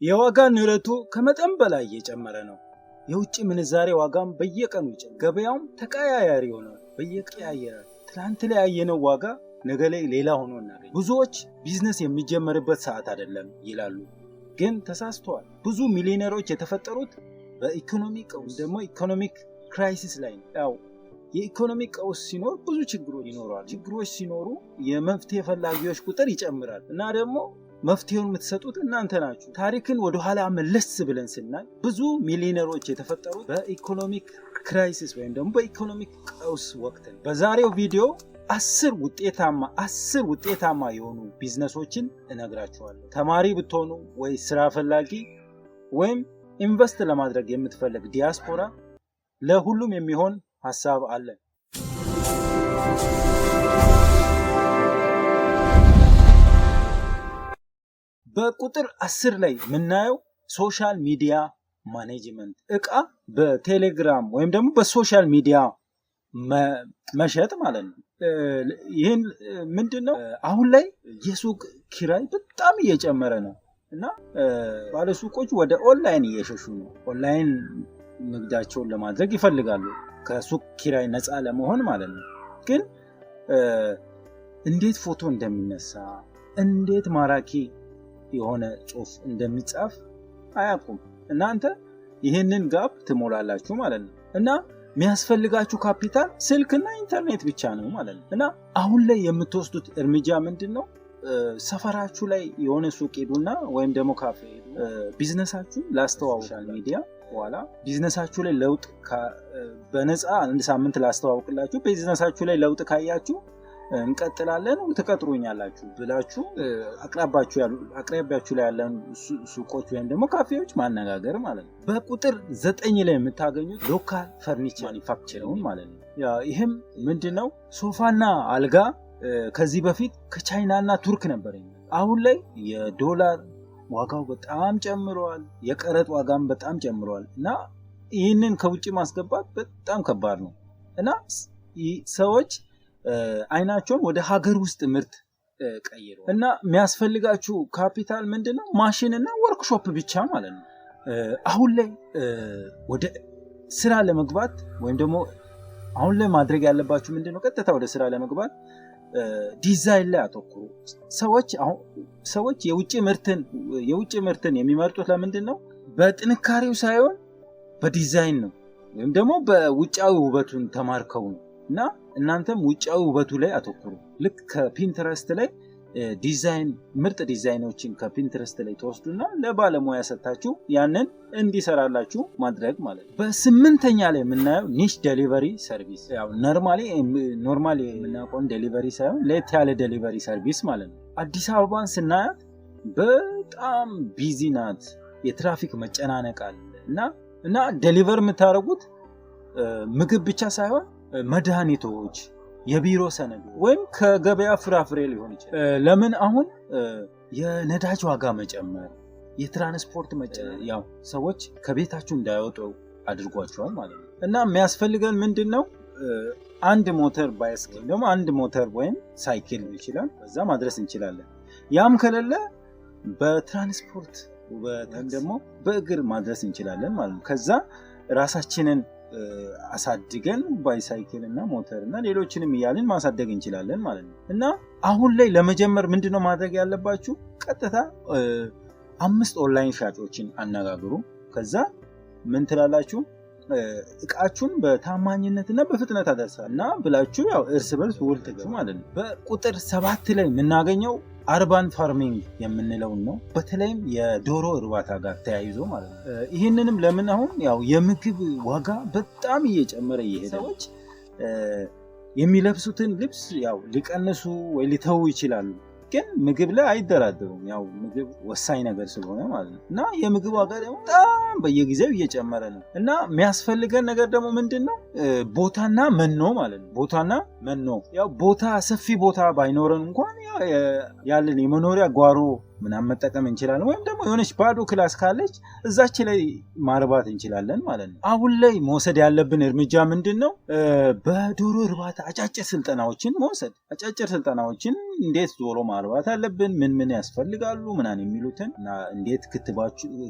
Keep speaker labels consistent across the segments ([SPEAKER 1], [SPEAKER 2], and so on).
[SPEAKER 1] የዋጋ ንረቱ ከመጠን በላይ እየጨመረ ነው። የውጭ ምንዛሬ ዋጋም በየቀኑ ይጨምራል። ገበያውም ተቀያያሪ ሆኗል። በየቀያየራል። ትናንት ላይ ያየነው ዋጋ ነገ ላይ ሌላ ሆኖ እናገኝ። ብዙዎች ቢዝነስ የሚጀመርበት ሰዓት አይደለም ይላሉ፣ ግን ተሳስተዋል። ብዙ ሚሊዮነሮች የተፈጠሩት በኢኮኖሚ ቀውስ ደግሞ economic crisis ላይ ነው። ያው የኢኮኖሚ ቀውስ ሲኖር ብዙ ችግሮች ይኖራሉ። ችግሮች ሲኖሩ የመፍትሄ ፈላጊዎች ቁጥር ይጨምራል እና ደግሞ መፍትሄውን የምትሰጡት እናንተ ናችሁ። ታሪክን ወደኋላ መለስ ብለን ስናይ ብዙ ሚሊዮነሮች የተፈጠሩት በ economic crisis ወይም ደግሞ በ economic ቀውስ ወቅት ነው። በዛሬው ቪዲዮ 10 ውጤታማ የሆኑ ቢዝነሶችን እነግራችኋለሁ። ተማሪ ብትሆኑ ወይ ስራ ፈላጊ ወይም invest ለማድረግ የምትፈልግ ዲያስፖራ ለሁሉም የሚሆን ሀሳብ አለ። በቁጥር 10 ላይ የምናየው social media management፣ እቃ በቴሌግራም ወይም ደግሞ በ social media መሸጥ ማለት ነው። ይህን ምንድን ነው፣ አሁን ላይ የሱቅ ኪራይ በጣም እየጨመረ ነው እና ባለሱቆች ወደ ኦንላይን እየሸሹ ነው። ኦንላይን ንግዳቸውን ለማድረግ ይፈልጋሉ፣ ከሱቅ ኪራይ ነፃ ለመሆን ማለት ነው። ግን እንዴት ፎቶ እንደሚነሳ፣ እንዴት ማራኪ የሆነ ጽሁፍ እንደሚጻፍ አያውቁም። እናንተ ይህንን gap ትሞላላችሁ ማለት ነው እና የሚያስፈልጋችሁ ካፒታል ስልክና ኢንተርኔት ብቻ ነው ማለት ነው። እና አሁን ላይ የምትወስዱት እርምጃ ምንድን ነው? ሰፈራችሁ ላይ የሆነ ሱቅ ሄዱና ወይም ደግሞ ካፌ ሄዱ፣ ቢዝነሳችሁ ላስተዋውቅ ሚዲያ በኋላ ቢዝነሳችሁ ላይ ለውጥ በነፃ አንድ ሳምንት ላስተዋውቅላችሁ፣ ቢዝነሳችሁ ላይ ለውጥ ካያችሁ እንቀጥላለን፣ ትቀጥሩኛላችሁ ብላችሁ አቅራቢያችሁ ላይ ያለን ሱቆች ወይም ደግሞ ካፌዎች ማነጋገር ማለት ነው። በቁጥር 9 ላይ የምታገኙት local furniture manufacturing ማለት ነው። ይህም ምንድን ነው? ሶፋና አልጋ ከዚህ በፊት ከቻይናና ቱርክ ነበር። አሁን ላይ የዶላር ዋጋው በጣም ጨምሯል። የቀረጥ ዋጋም በጣም ጨምሯል እና ይህንን ከውጭ ማስገባት በጣም ከባድ ነው እና ሰዎች አይናቸውን ወደ ሀገር ውስጥ ምርት ቀይረዋል እና የሚያስፈልጋችሁ ካፒታል ምንድን ነው? ማሽን እና ወርክሾፕ ብቻ ማለት ነው። አሁን ላይ ወደ ስራ ለመግባት ወይም ደግሞ አሁን ላይ ማድረግ ያለባችሁ ምንድን ነው? ቀጥታ ወደ ስራ ለመግባት ዲዛይን ላይ አተኩሩ። ሰዎች የውጭ ምርትን የሚመርጡት ለምንድን ነው? በጥንካሬው ሳይሆን በዲዛይን ነው ወይም ደግሞ በውጫዊ ውበቱን ተማርከው ነው እና እናንተም ውጫዊ ውበቱ ላይ አተኩሩ። ልክ ከ Pinterest ላይ ዲዛይን፣ ምርጥ ዲዛይኖችን ከ Pinterest ላይ ትወስዱና ለባለሙያ ሰጥታችሁ ያንን እንዲሰራላችሁ ማድረግ ማለት ነው። በስምንተኛ ላይ የምናየው niche delivery service፣ ያው normally የምናውቀውን delivery ሳይሆን ለየት ያለ delivery service ማለት ነው። አዲስ አበባን ስናያት በጣም busy ናት። የትራፊክ መጨናነቅ አለ እና deliver የምታደርጉት ምግብ ብቻ ሳይሆን መድኃኒቶች፣ የቢሮ ሰነድ ወይም ከገበያ ፍራፍሬ ሊሆን ይችላል። ለምን አሁን የነዳጅ ዋጋ መጨመር፣ የትራንስፖርት መጨመር ያው ሰዎች ከቤታችሁ እንዳይወጡ አድርጓቸዋል ማለት ነው። እና የሚያስፈልገን ምንድን ነው? አንድ ሞተር bicycle ደግሞ አንድ ሞተር ወይም ሳይክል ይችላል፣ በዛ ማድረስ እንችላለን። ያም ከሌለ በትራንስፖርት ወይም ደግሞ በእግር ማድረስ እንችላለን ማለት ነው። ከዛ ራሳችንን አሳድገን bicycle እና ሞተር እና ሌሎችንም እያልን ማሳደግ እንችላለን ማለት ነው። እና አሁን ላይ ለመጀመር ምንድነው ማድረግ ያለባችሁ? ቀጥታ አምስት ኦንላይን ሻጮችን አነጋግሩ። ከዛ ምን ትላላችሁ? እቃችሁን በታማኝነት እና በፍጥነት አደርሳለሁ እና ብላችሁ ያው እርስ በርስ ውል ትገቡ ማለት ነው። በቁጥር 7 ላይ የምናገኘው urban farming የምንለውን ነው። በተለይም የዶሮ እርባታ ጋር ተያይዞ ማለት ነው። ይህንንም ለምን አሁን ያው የምግብ ዋጋ በጣም እየጨመረ እየሄደ ሰዎች የሚለብሱትን ልብስ ያው ሊቀንሱ ወይ ሊተዉ ይችላሉ፣ ግን ምግብ ላይ አይደራደሩም። ያው ምግብ ወሳኝ ነገር ስለሆነ ማለት ነው። እና የምግብ ዋጋ ደግሞ በጣም በየጊዜው እየጨመረ ነው። እና የሚያስፈልገን ነገር ደግሞ ምንድን ነው? ቦታና መኖ ማለት ነው። ቦታና መኖ፣ ያው ቦታ ሰፊ ቦታ ባይኖረን እንኳን ያለን የመኖሪያ ጓሮ ምናምን መጠቀም እንችላለን። ወይም ደግሞ የሆነች ባዶ class ካለች እዛች ላይ ማርባት እንችላለን ማለት ነው። አሁን ላይ መውሰድ ያለብን እርምጃ ምንድን ነው? በዶሮ እርባታ አጫጭር ስልጠናዎችን መውሰድ። አጫጭር ስልጠናዎችን እንዴት ዶሮ ማርባት አለብን፣ ምን ምን ያስፈልጋሉ ምናምን የሚሉትን እና እንዴት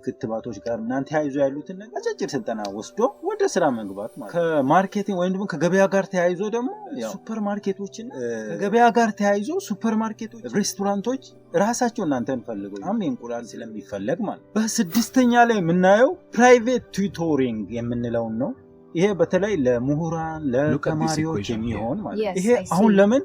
[SPEAKER 1] ክትባቶች ጋር ምናምን ተያይዞ ያሉትን ነገር አጫጭር ስልጠና ወስዶ ወደ ስራ መግባት ማለት። ከ marketing ወይም ደግሞ ከገበያ ጋር ተያይዞ ደግሞ ሱፐር ማርኬቶችን፣ ከገበያ ጋር ተያይዞ ሱፐር ማርኬቶች፣ ሬስቶራንቶች ራሳቸው እናንተን ፈልገው በጣም የእንቁላል ስለሚፈለግ ማለት። በስድስተኛ ላይ የምናየው private tutoring የምንለውን ነው። ይሄ በተለይ ለምሁራን፣ ለተማሪዎች የሚሆን ማለት ይሄ አሁን ለምን?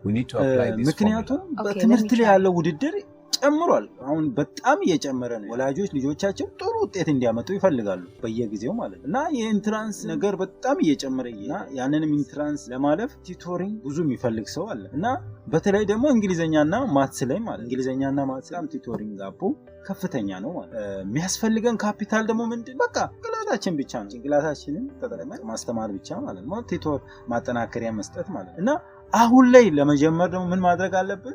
[SPEAKER 1] ምክንያቱም በትምህርት ላይ ያለው ውድድር ጨምሯል። አሁን በጣም እየጨመረ ነው። ወላጆች ልጆቻቸው ጥሩ ውጤት እንዲያመጡ ይፈልጋሉ በየጊዜው ማለት ነው። እና የ entrance ነገር በጣም እየጨመረ እና ያንንም entrance ለማለፍ tutoring ብዙ የሚፈልግ ሰው አለ። እና በተለይ ደግሞ እንግሊዝኛና maths ላይ ማለት፣ እንግሊዝኛና maths በጣም tutoring gap ኡ ከፍተኛ ነው ማለት። የሚያስፈልገን ካፒታል ደግሞ ምንድን? በቃ ጭንቅላታችን ብቻ ነው። ጭንቅላታችንን ተጠቅመን ማስተማር ብቻ ማለት ነው። Tutor ማጠናከሪያ መስጠት ማለት ነው። እና አሁን ላይ ለመጀመር ደግሞ ምን ማድረግ አለብን?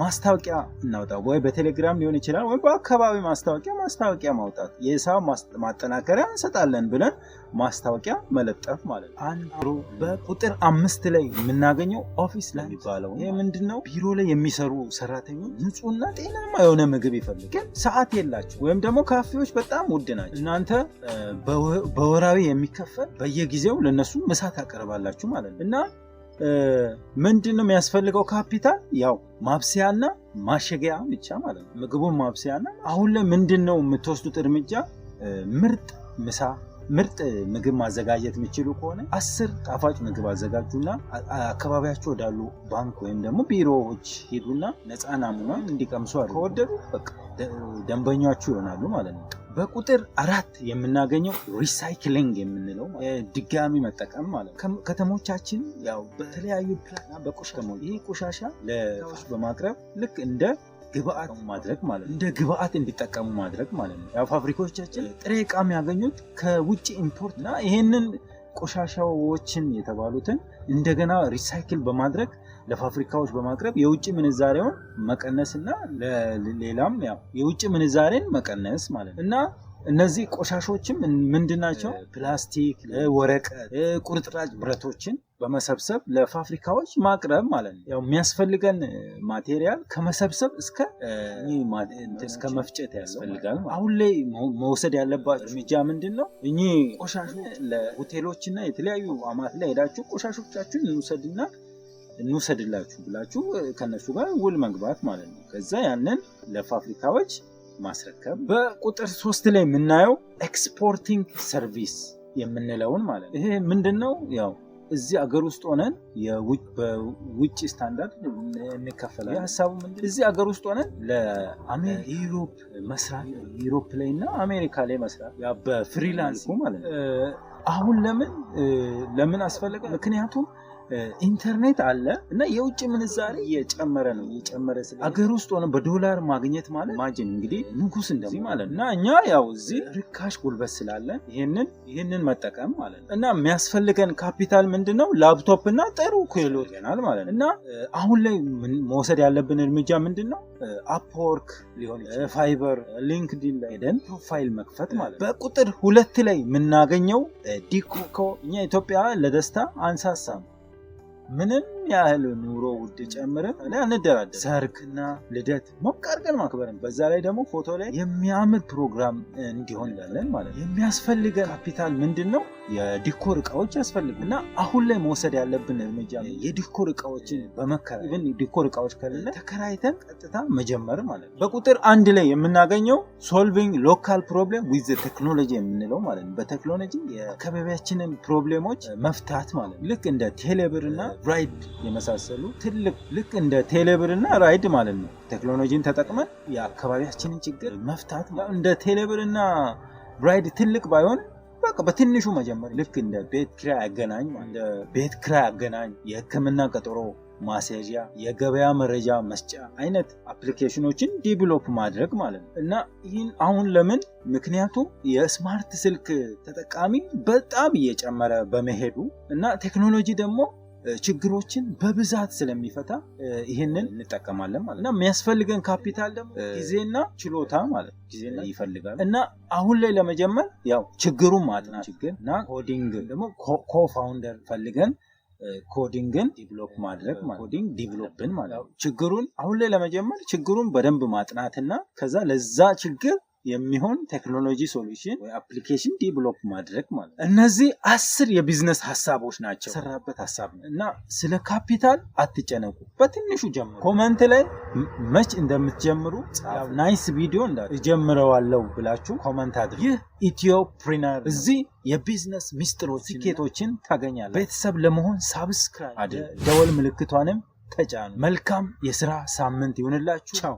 [SPEAKER 1] ማስታወቂያ እናውጣ፣ ወይ በቴሌግራም ሊሆን ይችላል፣ ወይም በአካባቢ ማስታወቂያ ማውጣት፣ የሂሳብ ማጠናከሪያ እንሰጣለን ብለን ማስታወቂያ መለጠፍ ማለት ነው። አንድ በቁጥር 5 ላይ የምናገኘው office ላይ የሚባለው ይሄ ምንድን ነው? ቢሮ ላይ የሚሰሩ ሰራተኞች ንጹህና ጤናማ የሆነ ምግብ ይፈልግ፣ ግን ሰዓት የላቸው ወይም ደግሞ ካፌዎች በጣም ውድ ናቸው። እናንተ በወራዊ የሚከፈል በየጊዜው ለነሱ ምሳ ታቀርባላችሁ ማለት ነው። እና ምንድን ነው የሚያስፈልገው ካፒታል? ያው ማብሰያና ማሸጊያ ብቻ ማለት ነው። ምግቡን ማብሰያና አሁን ላይ ምንድን ነው የምትወስዱት እርምጃ? ምርጥ ምሳ፣ ምርጥ ምግብ ማዘጋጀት የሚችሉ ከሆነ 10 ጣፋጭ ምግብ አዘጋጁና አካባቢያቸው ወዳሉ ባንክ ወይም ደግሞ ቢሮዎች ሄዱና ነፃ ናሙና እንዲቀምሱ አድርጉ። ከወደዱ በቃ ደንበኛችሁ ይሆናሉ ማለት ነው። በቁጥር 4 የምናገኘው recycling የምንለው ድጋሚ መጠቀም ማለት ነው። ከተሞቻችን ያው በተለያዩ ፕላና በቆሻሻ፣ ይሄ ቆሻሻ ለፋብሪካዎች በማቅረብ ልክ እንደ ግብአት ማድረግ ማለት ነው። እንደ ግብአት እንዲጠቀሙ ማድረግ ማለት ነው። ያው ፋብሪካዎቻችን ጥሬ ዕቃ የሚያገኙት ከውጭ import እና ይሄንን ቆሻሻዎችን የተባሉትን እንደገና recycle በማድረግ ለፋብሪካዎች በማቅረብ የውጭ ምንዛሬውን መቀነስ እና ሌላም ያው የውጭ ምንዛሬን መቀነስ ማለት ነው። እና እነዚህ ቆሻሾችም ምንድናቸው? ፕላስቲክ፣ ወረቀት፣ ቁርጥራጭ ብረቶችን በመሰብሰብ ለፋብሪካዎች ማቅረብ ማለት ነው። ያው የሚያስፈልገን material ከመሰብሰብ እስከ መፍጨት ያስፈልጋል። አሁን ላይ መውሰድ ያለባቸው እርምጃ ምንድን ነው? እኚህ ቆሻሾች ለሆቴሎች እና የተለያዩ አማት ላይ ሄዳችሁ ቆሻሾቻችሁን እንውሰድና እንውሰድላችሁ ብላችሁ ከነሱ ጋር ውል መግባት ማለት ነው። ከዛ ያንን ለፋብሪካዎች ማስረከብ። በቁጥር 3 ላይ የምናየው exporting service የምንለውን ማለት ነው። ይሄ ምንድነው? ያው እዚህ አገር ውስጥ ሆነን በውጭ ስታንዳርድ እንከፈላለን። ሀሳቡ ምንድነው? እዚህ አገር ውስጥ ሆነን ለአሜሪካ፣ Europe መስራት፣ Europe ላይ እና አሜሪካ ላይ መስራት ያ በ freelance ማለት ነው። አሁን ለምን አስፈለገ? ምክንያቱም ኢንተርኔት አለ እና የውጭ ምንዛሬ እየጨመረ ነው፣ እየጨመረ ስለ አገር ውስጥ ሆነ በዶላር ማግኘት ማለት imagine እንግዲህ ንጉስ እንደዚህ ማለት ነው። እና እኛ ያው እዚህ ርካሽ ጉልበት ስላለን ይሄንን መጠቀም ማለት ነው። እና የሚያስፈልገን ካፒታል ምንድነው? ላፕቶፕ እና ጥሩ ክህሎት ይሆናል ማለት ነው። እና አሁን ላይ መውሰድ ያለብን እርምጃ ምንድነው? Upwork ሊሆን ይችላል፣ Fiverr፣ LinkedIn ላይ ሄደን profile መክፈት ማለት ነው። በቁጥር 2 ላይ የምናገኘው decor። እኛ ኢትዮጵያ ለደስታ አንሳሳም። ምንም ያህል ኑሮ ውድ ጨምረን አንደራደር። ሰርግና ልደት ሞቅ አድርገን ማክበርን፣ በዛ ላይ ደግሞ ፎቶ ላይ የሚያምር ፕሮግራም እንዲሆን እንላለን ማለት ነው። የሚያስፈልገን ካፒታል ምንድነው? የ decor እቃዎች ያስፈልጉ እና አሁን ላይ መውሰድ ያለብን እርምጃ የ decor እቃዎችን በመከራየት፣ even decor እቃዎች ከሌለ ተከራይተን ቀጥታ መጀመር ማለት ነው። በቁጥር 1 ላይ የምናገኘው solving local problem with technology የምንለው ማለት ነው። በቴክኖሎጂ የአካባቢያችንን problem ኦች መፍታት ማለት ነው። ልክ እንደ ቴሌብር እና ራይድ የመሳሰሉ ትልቅ፣ ልክ እንደ ቴሌብር እና ራይድ ማለት ነው። ቴክኖሎጂን ተጠቅመን የአካባቢያችንን ችግር መፍታት ማለት ነው። እንደ ቴሌብር እና ራይድ ትልቅ ባይሆን በቃ በትንሹ መጀመር፣ ልክ እንደ ቤት ኪራይ አገናኝ፣ እንደ ቤት ኪራይ አገናኝ፣ የሕክምና ቀጠሮ ማስያዣ፣ የገበያ መረጃ መስጫ አይነት application ኦችን develop ማድረግ ማለት ነው። እና ይህን አሁን ለምን? ምክንያቱም የ smart ስልክ ተጠቃሚ በጣም እየጨመረ በመሄዱ እና ቴክኖሎጂ ደግሞ ችግሮችን በብዛት ስለሚፈታ ይህንን እንጠቀማለን ማለት እና የሚያስፈልገን ካፒታል ደግሞ ጊዜና ችሎታ ማለት ጊዜና ይፈልጋል። እና አሁን ላይ ለመጀመር ያው ችግሩን ማጥናት ችግር እና coding ደግሞ co-founder ፈልገን coding ን develop ማድረግ፣ coding develop ን ማለት ነው። ችግሩን አሁን ላይ ለመጀመር ችግሩን በደንብ ማጥናትና ከዛ ለዛ ችግር የሚሆን ቴክኖሎጂ solution ወይ application develop ማድረግ ማለት ነው። እነዚህ 10 የቢዝነስ ሀሳቦች ናቸው። ሰራበት ሀሳብ ነው እና ስለ ካፒታል አትጨነቁ። በትንሹ ጀምሩ። Comment ላይ መች እንደምትጀምሩ፣ nice ቪዲዮ እጀምረዋለሁ ብላችሁ comment አድርጉ። ይህ Ethiopreneur፣ እዚህ የቢዝነስ ሚስጥሮች፣ ስኬቶችን ታገኛለህ። ቤተሰብ ለመሆን subscribe አድርጉ፣ ደወል ምልክቷንም ተጫኑ። መልካም የስራ ሳምንት ይሁንላችሁ። ቻው።